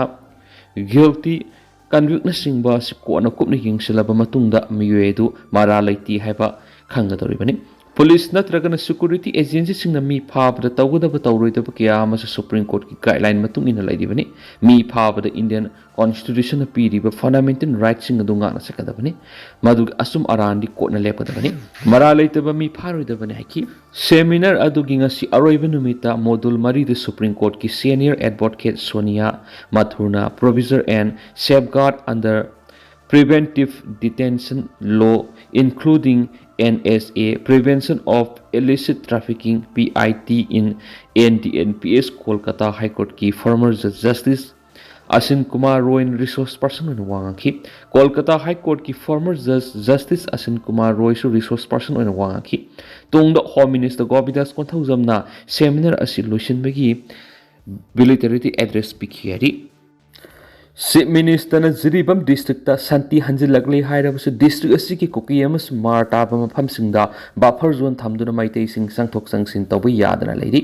guilty, convict ꯅꯆꯤꯡꯕ ꯑꯁꯤ ꯀꯣꯟꯅ ꯀꯨꯞꯅ ꯌꯦꯡꯁꯤꯜꯂꯕ ꯃꯇꯨꯡꯗ ꯃꯤꯑꯣꯏ ꯑꯗꯨ ꯃꯔꯥꯜ ꯂꯩꯇꯦ ꯍꯥꯏꯕ ꯈꯪꯒꯗꯧꯔꯤꯕꯅꯤ꯫ Police ꯅꯠꯇ꯭ꯔꯒꯅ security agency ꯁꯤꯡꯅ ꯃꯤ ꯐꯥꯕꯗ ꯇꯧꯒꯗꯕ ꯇꯧꯔꯣꯏꯗꯕ ꯀꯌꯥ ꯑꯃꯁꯨ Supreme Court ꯀꯤ guideline ꯃꯇꯨꯡ ꯏꯟꯅ ꯂꯩꯔꯤꯕꯅꯤ꯫ ꯃꯤ ꯐꯥꯕꯗ Indian Constitution ꯅ ꯄꯤꯔꯤꯕ fundamental right ꯁꯤꯡ ꯑꯗꯨ ꯉꯥꯛꯅ ꯆꯠꯀꯗꯕꯅꯤ꯫ ꯃꯗꯨꯒꯤ ꯑꯆꯨꯝ ꯑꯔꯥꯟꯗꯤ court ꯅ ꯂꯦꯞꯀꯗꯕꯅꯤ꯫ ꯃꯔꯥꯜ ꯂꯩꯇꯕ ꯃꯤ ꯐꯥꯔꯣꯏꯗꯕꯅꯤ ꯍꯥꯏꯈꯤ꯫ Seminar ꯑꯗꯨꯒꯤ ꯉꯁꯤ ꯑꯔꯣꯏꯕ ꯅꯨꯃꯤꯠꯇ module ꯃꯔꯤꯗ Supreme Court ꯀꯤ senior advocate Sonia Mathur ꯅ Procedure and Safeguard under Preventive Detention Law, including N S A, Prevention of Illicit Trafficking, P I T, in N D N P S, Kolkata High Court ꯀꯤ former Judge Justice Ashin Kumar Roy ꯅ resource person ꯑꯣꯏꯅ ꯋꯥ ꯉꯥꯡꯈꯤ꯫ Kolkata High Court ꯀꯤ former Judge Justice Ashin Kumar Roy ꯁꯨ resource person ꯑꯣꯏꯅ ꯋꯥ ꯉꯥꯡꯈꯤ꯫ ꯇꯨꯡꯗ Home Minister ꯒꯣꯕꯤꯟꯗꯥꯁ ꯀꯣꯟꯊꯧꯖꯝꯅ seminar ꯑꯁꯤ ꯂꯣꯏꯁꯤꯟꯕꯒꯤ valedictory address ꯄꯤꯈꯤ ꯍꯥꯏꯔꯤ꯫ Chief Minister ꯅ ꯖꯤꯔꯤꯕꯥꯝ district ꯇ ꯁꯥꯟꯇꯤ ꯍꯟꯖꯤꯜꯂꯛꯂꯦ ꯍꯥꯏꯔꯕꯁꯨ, district ꯑꯁꯤꯒꯤ ꯀꯨꯀꯤ ꯑꯃꯁꯨꯡ ꯃꯥꯔ ꯇꯥꯕ ꯃꯐꯝꯁꯤꯡꯗ buffer zone ꯊꯝꯗꯨꯅ ꯃꯩꯇꯩꯁꯤꯡ ꯆꯪꯊꯣꯛ ꯆꯪꯁꯤꯟ ꯇꯧꯕ ꯌꯥꯗꯅ ꯂꯩꯔꯤ꯫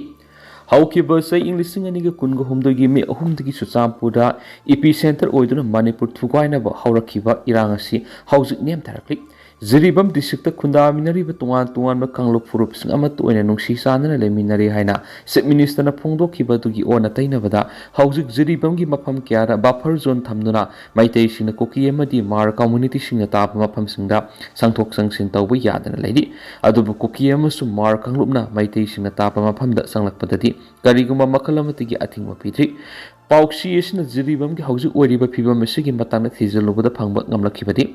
ꯍꯧꯈꯤꯕ ꯆꯍꯤ ꯏꯪ ꯂꯤꯁꯤꯡ ꯑꯅꯤꯒ ꯀꯨꯟꯒ ꯍꯨꯝꯗꯣꯏꯒꯤ ꯃꯦ ꯑꯍꯨꯝꯗꯒꯤ ꯆꯨꯔꯆꯥꯟꯄꯨꯔꯗ ꯏꯄꯤ ꯁꯦꯟꯇꯔ ꯑꯣꯏꯗꯨꯅ ꯃꯅꯤꯄꯨꯔ ꯊꯨꯒꯥꯏꯅꯕ ꯍꯧꯔꯛꯈꯤꯕ ꯏꯔꯥꯡ ꯑꯁꯤ ꯍꯧꯖꯤꯛ ꯅꯦꯝꯊꯔꯛꯂꯤ꯫ ꯖꯤꯔꯤꯕꯥꯝ ꯗꯤꯁꯇ꯭ꯔꯤꯛꯇ ꯈꯨꯟꯗꯥꯃꯤꯟꯅꯔꯤꯕ ꯇꯣꯉꯥꯟ ꯇꯣꯉꯥꯟꯕ ꯀꯥꯡꯂꯨꯞ ꯐꯨꯔꯨꯞꯁꯤꯡ ꯑꯃꯠꯇ ꯑꯣꯏꯅ ꯅꯨꯡꯁꯤ ꯆꯥꯟꯅꯅ ꯂꯩꯃꯤꯟꯅꯔꯤ ꯍꯥꯏꯅ ꯆꯤꯐ ꯃꯤꯅꯤꯁꯇꯔꯅ ꯐꯣꯡꯗꯣꯛꯈꯤꯕ ꯑꯗꯨꯒꯤ ꯑꯣꯟꯅ ꯇꯩꯅꯕꯗ ꯍꯧꯖꯤꯛ ꯖꯤꯔꯤꯕꯥꯝꯒꯤ ꯃꯐꯝ ꯀꯌꯥꯗ ꯕꯐꯔ ꯖꯣꯟ ꯊꯝꯗꯨꯅ ꯃꯩꯇꯩꯁꯤꯡꯅ ꯀꯨꯀꯤ ꯑꯃꯗꯤ ꯃꯥꯔ ꯀꯝꯃꯨꯅꯤꯇꯤꯁꯤꯡꯅ ꯇꯥꯕ ꯃꯐꯝꯁꯤꯡꯗ ꯆꯪꯊꯣꯛ ꯆꯪꯁꯤꯟ ꯇꯧꯕ ꯌꯥꯗꯅ ꯂꯩꯔꯤ꯫ ꯑꯗꯨꯕꯨ ꯀꯨꯀꯤ ꯑꯃꯁꯨꯡ ꯃꯥꯔ ꯀꯥꯡꯂꯨꯞꯅ ꯃꯩꯇꯩꯁꯤꯡꯅ ꯇꯥꯕ ꯃꯐꯝꯗ ꯆꯪꯂꯛꯄꯗꯗꯤ ꯀꯔꯤꯒꯨꯝꯕ ꯃꯈꯜ ꯑꯃꯠꯇꯒꯤ ꯑꯊꯤꯡꯕ ꯄꯤꯗ꯭ꯔꯤ꯫ ꯄꯥꯎꯆꯦ ꯑꯁꯤꯅ ꯖꯤꯔꯤꯕꯥꯝꯒꯤ ꯍꯧꯖꯤꯛ ꯑꯣꯏꯔꯤꯕ ꯐꯤꯕꯝ ꯑꯁꯤꯒꯤ ꯃꯇꯥꯡꯗ ꯊꯤꯖꯤꯜꯂꯨꯕꯗ ꯐꯪꯕ ꯉꯝꯂꯛꯈꯤꯕꯗꯤ,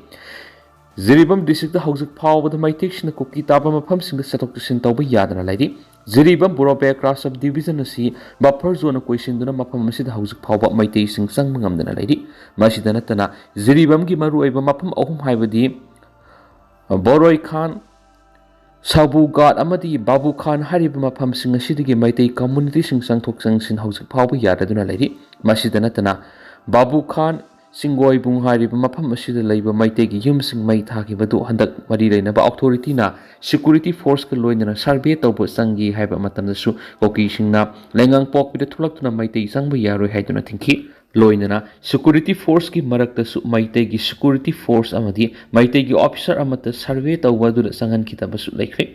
ꯖꯤꯔꯤꯕꯥꯝ ꯗꯤꯁꯇ꯭ꯔꯤꯛꯇ ꯍꯧꯖꯤꯛ ꯐꯥꯎꯕꯗ ꯃꯩꯇꯩꯁꯤꯡꯅ ꯀꯨꯀꯤ ꯇꯥꯕ ꯃꯐꯝꯁꯤꯡꯗ ꯆꯠꯊꯣꯛ ꯆꯠꯁꯤꯟ ꯇꯧꯕ ꯌꯥꯗꯅ ꯂꯩꯔꯤ꯫ ꯖꯤꯔꯤꯕꯥꯝ ꯕꯣꯔꯣꯕꯦꯀ꯭ꯔꯥ ꯁꯕ ꯗꯤꯕꯤꯖꯟ ꯑꯁꯤ ꯕꯐꯔ ꯖꯣꯟꯅ ꯀꯣꯏꯁꯤꯟꯗꯨꯅ ꯃꯐꯝ ꯑꯁꯤꯗ ꯍꯧꯖꯤꯛ ꯐꯥꯎꯕ ꯃꯩꯇꯩꯁꯤꯡ ꯆꯪꯕ ꯉꯝꯗꯅ ꯂꯩꯔꯤ꯫ ꯃꯁꯤꯗ ꯅꯠꯇꯅ ꯖꯤꯔꯤꯕꯥꯝꯒꯤ ꯃꯔꯨꯑꯣꯏꯕ ꯃꯐꯝ ꯑꯍꯨꯝ ꯍꯥꯏꯕꯗꯤ ꯕꯣꯔꯣꯏ ꯈꯥꯟ, ꯁꯥꯕꯨ ꯒꯥꯠ ꯑꯃꯗꯤ ꯕꯥꯕꯨ ꯈꯥꯟ ꯍꯥꯏꯔꯤꯕ ꯃꯐꯝꯁꯤꯡ ꯑꯁꯤꯗꯒꯤ ꯃꯩꯇꯩ ꯀꯝꯃꯨꯅꯤꯇꯤꯁꯤꯡ ꯆꯪꯊꯣꯛ ꯆꯪꯁꯤꯟ ꯍꯧꯖꯤꯛ ꯐꯥꯎꯕ ꯌꯥꯗꯗꯨꯅ ꯂꯩꯔꯤ꯫ ꯃꯁꯤꯗ ꯅꯠꯇꯅ ꯕꯥꯕꯨ ꯈꯥꯟ ꯁꯤꯡꯒꯣꯏꯕꯨꯡ ꯍꯥꯏꯔꯤꯕ ꯃꯐꯝ ꯑꯁꯤꯗ ꯂꯩꯕ ꯃꯩꯇꯩꯒꯤ ꯌꯨꯝꯁꯤꯡ ꯃꯩ ꯊꯥꯈꯤꯕꯗꯨ ꯍꯟꯗꯛ ꯃꯔꯤ ꯂꯩꯅꯕ ꯑꯣꯊꯣꯔꯤꯇꯤꯅ ꯁꯦꯀ꯭ꯌꯨꯔꯤꯇꯤ ꯐꯣꯔꯁꯀ ꯂꯣꯏꯅꯅ ꯁꯔꯚꯦ ꯇꯧꯕ ꯆꯪꯈꯤ ꯍꯥꯏꯕ ꯃꯇꯝꯗꯁꯨ ꯀꯨꯀꯤꯁꯤꯡꯅ ꯂꯩꯉꯥꯡꯄꯣꯛꯄꯤꯗ ꯊꯣꯛꯂꯛꯇꯨꯅ ꯃꯩꯇꯩ ꯆꯪꯕ ꯌꯥꯔꯣꯏ ꯍꯥꯏꯗꯨꯅ ꯊꯤꯡꯈꯤ꯫ ꯂꯣꯏꯅꯅ ꯁꯦꯀ꯭ꯌꯨꯔꯤꯇꯤ ꯐꯣꯔꯁꯀꯤ ꯃꯔꯛꯇꯁꯨ ꯃꯩꯇꯩꯒꯤ ꯁꯦꯀ꯭ꯌꯨꯔꯤꯇꯤ ꯐꯣꯔꯁ ꯑꯃꯗꯤ ꯃꯩꯇꯩꯒꯤ ꯑꯣꯐꯤꯁꯥꯔ ꯑꯃꯠꯇ ꯁꯔꯚꯦ ꯇꯧꯕ ꯑꯗꯨꯗ ꯆꯪꯍꯟꯈꯤꯗꯕꯁꯨ ꯂꯩꯈ꯭ꯔꯦ꯫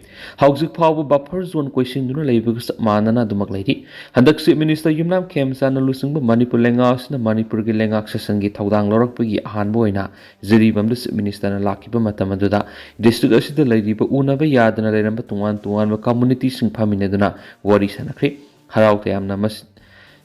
ꯍꯧꯖꯤꯛ ꯐꯥꯎꯕ ꯕꯐꯔ ꯖꯣꯟ ꯀꯣꯏꯁꯤꯟꯗꯨꯅ ꯂꯩꯕꯒ ꯆꯞ ꯃꯥꯟꯅꯅ ꯑꯗꯨꯃꯛ ꯂꯩꯔꯤ꯫ ꯍꯟꯗꯛ ꯆꯤꯐ ꯃꯤꯅꯤꯁꯇꯔ ꯌꯨꯝꯅꯥꯝ ꯈꯦꯝꯆꯥꯟꯅ ꯂꯨꯆꯤꯡꯕ ꯃꯅꯤꯄꯨꯔ ꯂꯩꯉꯥꯛ ꯑꯁꯤꯅ ꯃꯅꯤꯄꯨꯔꯒꯤ ꯂꯩꯉꯥꯛ ꯁꯦꯁꯟꯒꯤ ꯊꯧꯗꯥꯡ ꯂꯧꯔꯛꯄꯒꯤ ꯑꯍꯥꯟꯕ ꯑꯣꯏꯅ ꯖꯤꯔꯤꯕꯥꯝꯗ ꯆꯤꯐ ꯃꯤꯅꯤꯁꯇꯔꯅ ꯂꯥꯛꯈꯤꯕ ꯃꯇꯝ ꯑꯗꯨꯗ ꯗꯤꯁꯇ꯭ꯔꯤꯛ ꯑꯁꯤꯗ ꯂꯩꯔꯤꯕ ꯎꯅꯕ ꯌꯥꯗꯅ ꯂꯩꯔꯝꯕ ꯇꯣꯉꯥꯟ ꯇꯣꯉꯥꯟꯕ ꯀꯝꯃꯨꯅꯤꯇꯤꯁꯤꯡ ꯐꯝꯃꯤꯟꯅꯗꯨꯅ ꯋꯥꯔꯤ ꯁꯥꯟꯅꯈ꯭ꯔꯦ꯫ ꯍꯔꯥꯎ ꯇꯌꯥꯝꯅ ꯃꯁꯤ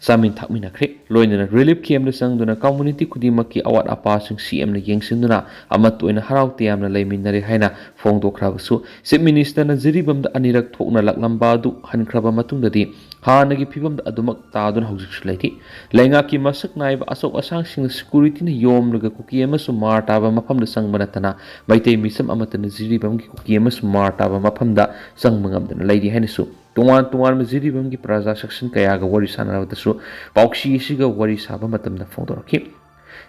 ꯆꯥꯃꯤꯟ ꯊꯛꯃꯤꯟꯅꯈ꯭ꯔꯦ꯫ ꯂꯣꯏꯅꯅ ꯔꯤꯂꯤꯐ ꯀꯦꯝꯞꯇ ꯆꯪꯗꯨꯅ ꯀꯝꯃꯨꯅꯤꯇꯤ ꯈꯨꯗꯤꯡꯃꯛꯀꯤ ꯑꯋꯥꯠ ꯑꯄꯥꯁꯤꯡ ꯁꯤꯑꯦꯝꯅ ꯌꯦꯡꯁꯤꯟꯗꯨꯅ ꯑꯃꯠꯇ ꯑꯣꯏꯅ ꯍꯔꯥꯎ ꯇꯌꯥꯝꯅ ꯂꯩꯃꯤꯟꯅꯔꯦ ꯍꯥꯏꯅ ꯐꯣꯡꯗꯣꯛꯈ꯭ꯔꯕꯁꯨ, ꯆꯤꯐ ꯃꯤꯅꯤꯁꯇꯔꯅ ꯖꯤꯔꯤꯕꯥꯝꯗ ꯑꯅꯤꯔꯛ ꯊꯣꯛꯅ ꯂꯥꯛꯂꯝꯕ ꯑꯗꯨ ꯍꯟꯈ꯭ꯔꯕ ꯃꯇꯨꯡꯗꯗꯤ ꯍꯥꯟꯅꯒꯤ ꯐꯤꯕꯝꯗ ꯑꯗꯨꯃꯛ ꯇꯥꯗꯨꯅ ꯍꯧꯖꯤꯛꯁꯨ ꯂꯩꯔꯤ꯫ ꯂꯩꯉꯥꯛꯀꯤ ꯃꯁꯛ ꯅꯥꯏꯕ ꯑꯆꯧ ꯑꯁꯥꯡꯁꯤꯡꯅ ꯁꯦꯀ꯭ꯌꯨꯔꯤꯇꯤꯅ ꯌꯣꯝꯂꯒ ꯀꯨꯀꯤ ꯑꯃꯁꯨꯡ ꯃꯥꯔ ꯇꯥꯕ ꯃꯐꯝꯗ ꯆꯪꯕ ꯅꯠꯇꯅ ꯃꯩꯇꯩ ꯃꯤꯆꯝ ꯑꯃꯠꯇꯅ ꯖꯤꯔꯤꯕꯥꯝꯒꯤ ꯀꯨꯀꯤ ꯑꯃꯁꯨꯡ ꯃꯥꯔ ꯇꯥꯕ ꯃꯐꯝꯗ ꯆꯪꯕ ꯉꯝꯗꯅ ꯂꯩꯔꯤ ꯍꯥꯏꯅꯁꯨ ꯇꯣꯉꯥꯟ ꯇꯣꯉꯥꯟꯕ ꯖꯤꯔꯤꯕꯥꯝꯒꯤ ꯄ꯭ꯔꯖꯥ ꯁꯦꯛꯁꯟ ꯀꯌꯥꯒ ꯋꯥꯔꯤ ꯁꯥꯟꯅꯔꯕꯗꯁꯨ ꯄꯥꯎꯆꯦ ꯑꯁꯤꯒ ꯋꯥꯔꯤ ꯁꯥꯕ ꯃꯇꯝꯗ ꯐꯣꯡꯗꯣꯔꯛꯈꯤ꯫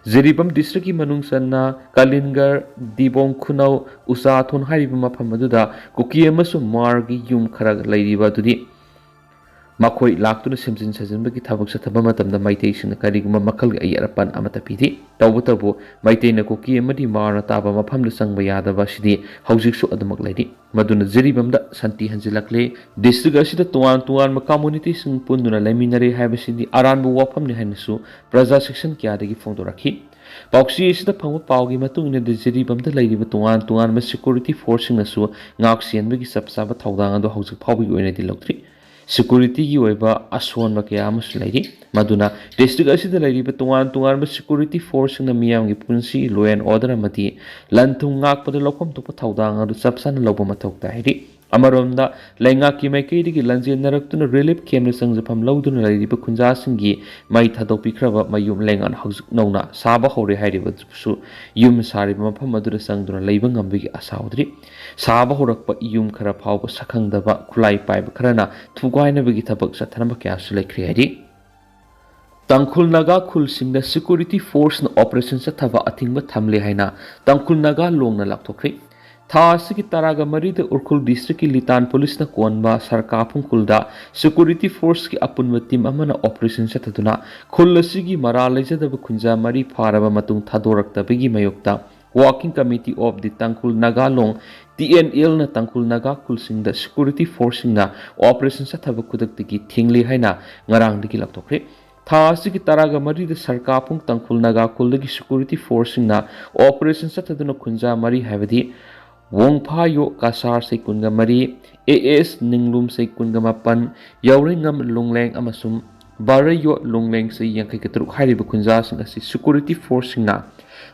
ꯖꯤꯔꯤꯕꯥꯝ ꯗꯤꯁꯇ꯭ꯔꯤꯛꯀꯤ ꯃꯅꯨꯡ ꯆꯟꯅ ꯀꯥꯂꯤꯟꯒꯔ, ꯗꯤꯕꯣꯡ ꯈꯨꯅꯧ, ꯎꯆꯥꯊꯣꯟ ꯍꯥꯏꯔꯤꯕ ꯃꯐꯝ ꯑꯗꯨꯗ ꯀꯨꯀꯤ ꯑꯃꯁꯨꯡ ꯃꯥꯔꯒꯤ ꯌꯨꯝ ꯈꯔ ꯂꯩꯔꯤꯕ ꯑꯗꯨꯗꯤ ꯃꯈꯣꯏ ꯂꯥꯛꯇꯨꯅ ꯁꯦꯝꯖꯤꯟ ꯁꯥꯖꯤꯟꯕꯒꯤ ꯊꯕꯛ ꯆꯠꯊꯕ ꯃꯇꯝꯗ ꯃꯩꯇꯩꯁꯤꯡꯅ ꯀꯔꯤꯒꯨꯝꯕ ꯃꯈꯜꯒꯤ ꯑꯌꯦꯠ ꯑꯄꯟ ꯑꯃꯠꯇ ꯄꯤꯗꯦ꯫ ꯇꯧꯕꯇꯕꯨ ꯃꯩꯇꯩꯅ ꯀꯨꯀꯤ ꯑꯃꯗꯤ ꯃꯥꯔꯅ ꯇꯥꯕ ꯃꯐꯝꯗ ꯆꯪꯕ ꯌꯥꯗꯕ ꯑꯁꯤꯗꯤ ꯍꯧꯖꯤꯛꯁꯨ ꯑꯗꯨꯃꯛ ꯂꯩꯔꯤ꯫ ꯃꯗꯨꯅ ꯖꯤꯔꯤꯕꯥꯝꯗ ꯁꯥꯟꯇꯤ ꯍꯟꯖꯤꯜꯂꯛꯂꯦ꯫ ꯗꯤꯁꯇ꯭ꯔꯤꯛ ꯑꯁꯤꯗ ꯇꯣꯉꯥꯟ ꯇꯣꯉꯥꯟꯕ ꯀꯝꯃꯨꯅꯤꯇꯤꯁꯤꯡ ꯄꯨꯟꯗꯨꯅ ꯂꯩꯃꯤꯟꯅꯔꯦ ꯍꯥꯏꯕꯁꯤꯗꯤ ꯑꯔꯥꯟꯕ ꯋꯥꯐꯝꯅꯤ ꯍꯥꯏꯅꯁꯨ ꯄ꯭ꯔꯖꯥ ꯁꯦꯛꯁꯟ ꯀꯌꯥꯗꯒꯤ ꯐꯣꯡꯗꯣꯔꯛꯈꯤ꯫ ꯄꯥꯎꯆꯦ ꯑꯁꯤꯗ ꯐꯪꯕ ꯄꯥꯎꯒꯤ ꯃꯇꯨꯡ ꯏꯟꯅꯗꯤ ꯖꯤꯔꯤꯕꯥꯝꯗ ꯂꯩꯔꯤꯕ ꯇꯣꯉꯥꯟ ꯇꯣꯉꯥꯟꯕ ꯁꯦꯀ꯭ꯌꯨꯔꯤꯇꯤ ꯐꯣꯔꯁꯁꯤꯡꯅꯁꯨ ꯉꯥꯛ ꯁꯦꯟꯕꯒꯤ ꯆꯞ ꯆꯥꯕ ꯊꯧꯗꯥꯡ ꯑꯗꯨ ꯍꯧꯖꯤꯛ ꯐꯥꯎꯕꯒꯤ ꯑꯣꯏꯅꯗꯤ ꯂꯧꯗ꯭ꯔꯤ꯫ ꯁꯦꯀ꯭ꯌꯨꯔꯤꯇꯤꯒꯤ ꯑꯣꯏꯕ ꯑꯁꯣꯟꯕ ꯀꯌꯥ ꯑꯃꯁꯨ ꯂꯩꯔꯤ꯫ ꯃꯗꯨꯅ ꯗꯤꯁꯇ꯭ꯔꯤꯛ ꯑꯁꯤꯗ ꯂꯩꯔꯤꯕ ꯇꯣꯉꯥꯟ ꯇꯣꯉꯥꯟꯕ ꯁꯦꯀ꯭ꯌꯨꯔꯤꯇꯤ ꯐꯣꯔꯁꯁꯤꯡꯅ ꯃꯤꯌꯥꯝꯒꯤ ꯄꯨꯟꯁꯤ, law and order ꯑꯃꯗꯤ ꯂꯟ ꯊꯨꯝ ꯉꯥꯛꯄꯗ ꯂꯧꯐꯝ ꯊꯣꯛꯄ ꯊꯧꯗꯥꯡ ꯑꯗꯨ ꯆꯞ ꯆꯥꯅ ꯂꯧꯕ ꯃꯊꯧ ꯇꯥꯏ ꯍꯥꯏꯔꯤ꯫ ꯑꯃꯔꯣꯝꯗ ꯂꯩꯉꯥꯛꯀꯤ ꯃꯥꯏꯀꯩꯗꯒꯤ ꯂꯥꯟꯖꯦꯟꯅꯔꯛꯇꯨꯅ ꯔꯤꯂꯤꯐ ꯀꯦꯝꯞꯇ ꯆꯪꯖꯐꯝ ꯂꯧꯗꯨꯅ ꯂꯩꯔꯤꯕ ꯈꯨꯟꯖꯥꯁꯤꯡꯒꯤ ꯃꯩ ꯊꯥꯗꯣꯛꯄꯤꯈ꯭ꯔꯕ ꯃꯌꯨꯝ ꯂꯩꯉꯥꯛꯅ ꯍꯧꯖꯤꯛ ꯅꯧꯅ ꯁꯥꯕ ꯍꯧꯔꯦ ꯍꯥꯏꯔꯤꯕꯁꯨ ꯌꯨꯝ ꯁꯥꯔꯤꯕ ꯃꯐꯝ ꯑꯗꯨꯗ ꯆꯪꯗꯨꯅ ꯂꯩꯕ ꯉꯝꯕꯒꯤ ꯑꯁꯥ ꯎꯗ꯭ꯔꯤ꯫ ꯁꯥꯕ ꯍꯧꯔꯛꯄ ꯌꯨꯝ ꯈꯔ ꯐꯥꯎꯕ ꯁꯛꯈꯪꯗꯕ ꯈꯨꯠꯂꯥꯏ ꯄꯥꯏꯕ ꯈꯔꯅ ꯊꯨꯒꯥꯏꯅꯕꯒꯤ ꯊꯕꯛ ꯆꯠꯊꯔꯝꯕ ꯀꯌꯥꯁꯨ ꯂꯩꯈ꯭ꯔꯦ ꯍꯥꯏꯔꯤ꯫ ꯇꯥꯡꯈꯨꯜ ꯅꯥꯒꯥ ꯈꯨꯜꯁꯤꯡꯗ ꯁꯦꯀ꯭ꯌꯨꯔꯤꯇꯤ ꯐꯣꯔꯁꯅ ꯑꯣꯄꯔꯦꯁꯟ ꯆꯠꯊꯕ ꯑꯊꯤꯡꯕ ꯊꯝꯂꯦ ꯍꯥꯏꯅ ꯇꯥꯡꯈꯨꯜ ꯅꯥꯒꯥ ꯂꯣꯡꯅ ꯂꯥꯎꯊꯣꯛꯈ꯭ꯔꯦ꯫ ꯊꯥ ꯑꯁꯤꯒꯤ ꯇꯔꯥꯒ ꯃꯔꯤꯗ ꯎꯈ꯭ꯔꯨꯜ ꯗꯤꯁꯇ꯭ꯔꯤꯛꯀꯤ ꯂꯤꯇꯥꯟ ꯄꯨꯂꯤꯁꯅ ꯀꯣꯟꯕ ꯁꯔꯀꯥꯐꯨꯡ ꯈꯨꯜꯗ ꯁꯦꯀ꯭ꯌꯨꯔꯤꯇꯤ ꯐꯣꯔꯁꯀꯤ ꯑꯄꯨꯟꯕ ꯇꯤꯝ ꯑꯃꯅ ꯑꯣꯄꯔꯦꯁꯟ ꯆꯠꯊꯗꯨꯅ ꯈꯨꯜ ꯑꯁꯤꯒꯤ ꯃꯔꯥꯜ ꯂꯩꯖꯗꯕ ꯈꯨꯟꯖꯥ ꯃꯔꯤ ꯐꯥꯔꯕ ꯃꯇꯨꯡ ꯊꯥꯗꯣꯔꯛꯇꯕꯒꯤ ꯃꯥꯌꯣꯛꯇ Working Committee of the Tangkhul Naga Long, T N ꯑꯦꯜꯅ ꯇꯥꯡꯈꯨꯜ ꯅꯥꯒꯥ ꯈꯨꯜꯁꯤꯡꯗ ꯁꯦꯀ꯭ꯌꯨꯔꯤꯇꯤ ꯐꯣꯔꯁꯁꯤꯡꯅ ꯑꯣꯄꯔꯦꯁꯟ ꯆꯠꯊꯕ ꯈꯨꯗꯛꯇꯒꯤ ꯊꯤꯡꯂꯤ ꯍꯥꯏꯅ ꯉꯔꯥꯡꯗꯒꯤ ꯂꯥꯎꯊꯣꯛꯈ꯭ꯔꯦ꯫ ꯊꯥ ꯑꯁꯤꯒꯤ ꯇꯔꯥꯒ ꯃꯔꯤꯗ ꯁꯔꯀꯥꯐꯨꯡ ꯇꯥꯡꯈꯨꯜ ꯅꯥꯒꯥ ꯈꯨꯜꯗꯒꯤ ꯁꯦꯀ꯭ꯌꯨꯔꯤꯇꯤ ꯐꯣꯔꯁꯁꯤꯡꯅ ꯑꯣꯄꯔꯦꯁꯟ ꯆꯠꯊꯗꯨꯅ ꯈꯨꯟꯖꯥ ꯃꯔꯤ ꯍꯥꯏꯕꯗꯤ ꯋꯣꯡꯐꯥꯌꯣ ꯀꯁꯥꯔ ꯆꯍꯤ ꯀꯨꯟꯒ ꯃꯔꯤ, ꯑꯦ ꯑꯦꯁ ꯅꯤꯡꯂꯨꯝ ꯆꯍꯤ ꯀꯨꯟꯒ ꯃꯥꯄꯟ, ꯌꯥꯎꯔꯩꯉꯝ ꯂꯨꯡꯂꯦꯡ ꯑꯃꯁꯨꯡ ꯕꯥꯔꯩꯌꯣ ꯂꯨꯡꯂꯦꯡ ꯆꯍꯤ ꯌꯥꯡꯈꯩꯒ ꯇꯔꯨꯛ ꯍꯥꯏꯔꯤꯕ ꯈꯨꯟꯖꯥꯁꯤꯡ ꯑꯁꯤ ꯁꯦꯀ꯭ꯌꯨꯔꯤꯇꯤ ꯐꯣꯔꯁꯁꯤꯡꯅ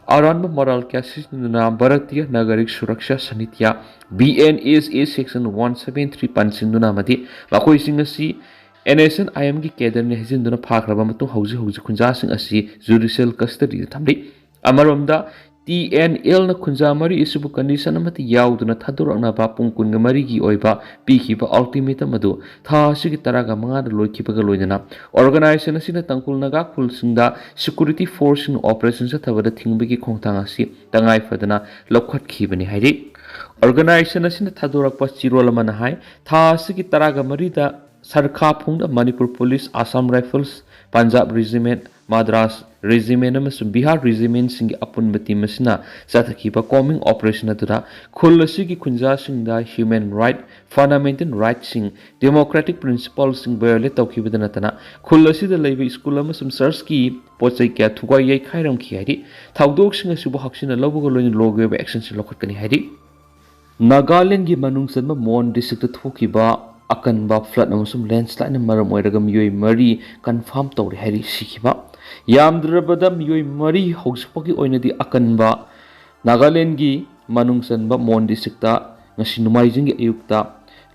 ꯑꯔꯥꯟꯕ ꯃꯔꯥꯜ ꯀꯌꯥ ꯁꯤꯖꯤꯟꯅꯗꯨꯅ ꯚꯥꯔꯇꯤꯌ ꯅꯥꯒꯔꯤꯛ ꯁꯨꯔꯛꯁꯥ ꯁꯃꯤꯇꯤꯌ, B N S A section one seven three ꯄꯟꯁꯤꯟꯗꯨꯅ ꯑꯃꯗꯤ ꯃꯈꯣꯏꯁꯤꯡ ꯑꯁꯤ ꯑꯦꯟ ꯑꯦꯁ ꯑꯦꯟ ꯑꯥꯏ ꯑꯦꯝꯒꯤ ꯀꯦꯗꯔꯅ ꯍꯩꯖꯤꯟꯗꯨꯅ ꯐꯥꯈ꯭ꯔꯕ ꯃꯇꯨꯡ ꯍꯧꯖꯤꯛ ꯍꯧꯖꯤꯛ ꯈꯨꯟꯖꯥꯁꯤꯡ ꯑꯁꯤ ꯖꯨꯗꯤꯁꯤꯌꯦꯜ ꯀꯁꯇꯗꯤꯗ ꯊꯝꯂꯤ꯫ ꯑꯃꯔꯣꯝꯗ ꯇꯤ ꯑꯦꯟ ꯑꯦꯜꯅ ꯈꯨꯟꯖꯥ ꯃꯔꯤ ꯑꯁꯤꯕꯨ ꯀꯟꯗꯤꯁꯟ ꯑꯃꯠꯇ ꯌꯥꯎꯗꯅ ꯊꯥꯗꯣꯔꯛꯅꯕ ꯄꯨꯡ ꯀꯨꯟꯒ ꯃꯔꯤꯒꯤ ꯑꯣꯏꯕ ꯄꯤꯈꯤꯕ ꯑꯜꯇꯤꯃꯦꯇꯝ ꯑꯗꯨ ꯊꯥ ꯑꯁꯤꯒꯤ ꯇꯔꯥꯒ ꯃꯉꯥꯗ ꯂꯣꯏꯈꯤꯕꯒ ꯂꯣꯏꯅꯅ ꯑꯣꯔꯒꯅꯥꯏꯖꯦꯁꯟ ꯑꯁꯤꯅ ꯇꯥꯡꯈꯨꯜ ꯅꯥꯒꯥ ꯈꯨꯜꯁꯤꯡꯗ ꯁꯦꯀ꯭ꯌꯨꯔꯤꯇꯤ ꯐꯣꯔꯁꯁꯤꯡꯅ ꯑꯣꯄꯔꯦꯁꯟ ꯆꯠꯊꯕꯗ ꯊꯤꯡꯕꯒꯤ ꯈꯣꯡꯊꯥꯡ ꯑꯁꯤ ꯇꯉꯥꯏ ꯐꯗꯅ ꯂꯧꯈꯠꯈꯤꯕꯅꯤ ꯍꯥꯏꯔꯤ꯫ ꯑꯣꯔꯒꯅꯥꯏꯖꯦꯁꯟ ꯑꯁꯤꯅ ꯊꯥꯗꯣꯔꯛꯄ ꯆꯦꯔꯣꯜ ꯑꯃꯅ ꯍꯥꯏ, ꯊꯥ ꯑꯁꯤꯒꯤ ꯇꯔꯥꯒ ꯃꯔꯤꯗ ꯁꯔꯈꯥ ꯐꯣꯡꯗ Manipur police, Assam rifles, Punjab regiment, Madras regiment ꯑꯃꯁꯨꯡ ꯕꯤꯍꯥꯔ ꯔꯦꯖꯤꯃꯦꯟꯠꯁꯤꯡꯒꯤ ꯑꯄꯨꯟꯕ ꯇꯤꯝ ꯑꯁꯤꯅ ꯆꯠꯊꯈꯤꯕ ꯀꯣꯝꯕꯤꯡ ꯑꯣꯄꯔꯦꯁꯟ ꯑꯗꯨꯗ ꯈꯨꯜ ꯑꯁꯤꯒꯤ ꯈꯨꯟꯖꯥꯁꯤꯡꯗ ꯍ꯭ꯌꯨꯃꯦꯟ ꯔꯥꯏꯠ, ꯐꯟꯗꯥꯃꯦꯟꯇꯦꯜ ꯔꯥꯏꯠꯁꯤꯡ, ꯗꯦꯃꯣꯀ꯭ꯔꯦꯇꯤꯛ ꯄ꯭ꯔꯤꯟꯁꯤꯄꯜꯁꯤꯡ ꯚꯥꯏꯑꯣꯂꯦꯠ ꯇꯧꯈꯤꯕꯗ ꯅꯠꯇꯅ ꯈꯨꯜ ꯑꯁꯤꯗ ꯂꯩꯕ ꯁ꯭ꯀꯨꯜ ꯑꯃꯁꯨꯡ ꯆꯔꯆꯀꯤ ꯄꯣꯠ ꯆꯩ ꯀꯌꯥ ꯊꯨꯒꯥꯏ ꯌꯩꯈꯥꯏꯔꯝꯈꯤ ꯍꯥꯏꯔꯤ꯫ ꯊꯧꯗꯣꯛꯁꯤꯡ ꯑꯁꯤꯕꯨ ꯍꯛꯁꯤꯟꯅ ꯂꯧꯕꯒ ꯂꯣꯏꯅꯅ ꯂꯣꯒꯤ ꯑꯣꯏꯕ ꯑꯦꯛꯁꯟꯁꯤꯡ ꯂꯧꯈꯠꯀꯅꯤ ꯍꯥꯏꯔꯤ꯫ ꯅꯥꯒꯥꯂꯦꯟꯒꯤ ꯃꯅꯨꯡ ꯆꯟꯕ ꯃꯣꯟ ꯗꯤꯁꯇ꯭ꯔꯤꯛꯇ ꯊꯣꯛꯈꯤꯕ ꯑꯀꯟꯕ ꯐ꯭ꯂꯠ ꯑꯃꯁꯨꯡ ꯂꯦꯟꯁ꯭ꯂꯥꯏꯠꯅ ꯃꯔꯝ ꯑꯣꯏꯔꯒ ꯃꯤꯑꯣꯏ ꯃꯔꯤ ꯀꯟꯐꯥꯔꯝ ꯇꯧꯔꯦ ꯍꯥꯏꯔꯤ ꯁꯤꯈꯤꯕ꯫ ꯌꯥꯝꯗ꯭ꯔꯕꯗ ꯃꯤꯑꯣꯏ ꯃꯔꯤ ꯍꯧꯖꯤꯛ ꯐꯥꯎꯒꯤ ꯑꯣꯏꯅꯗꯤ ꯑꯀꯟꯕ ꯅꯥꯒꯥꯂꯦꯟꯒꯤ ꯃꯅꯨꯡ ꯆꯟꯕ ꯃꯣꯟ ꯗꯤꯁꯇ꯭ꯔꯤꯛꯇ ꯉꯁꯤ ꯅꯣꯡꯃꯥꯏꯖꯤꯡꯒꯤ ꯑꯌꯨꯛꯇ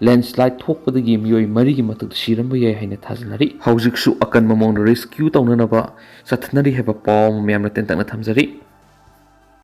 ꯂꯦꯟꯁ꯭ꯂꯥꯏꯠ ꯊꯣꯛꯄꯗꯒꯤ ꯃꯤꯑꯣꯏ ꯃꯔꯤꯒꯤ ꯃꯊꯛꯇ ꯁꯤꯔꯝꯕ ꯌꯥꯏ ꯍꯥꯏꯅ ꯊꯥꯖꯅꯔꯤ꯫ ꯍꯧꯖꯤꯛꯁꯨ ꯑꯀꯟꯕ ꯃꯑꯣꯡꯗ ꯔꯦꯁꯀ꯭ꯌꯨ ꯇꯧꯅꯅꯕ ꯆꯠꯊꯅꯔꯤ ꯍꯥꯏꯕ ꯄꯥꯎ ꯑꯃ ꯃꯌꯥꯝꯅ ꯇꯦꯟꯇꯛꯅ ꯊꯝꯖꯔꯤ꯫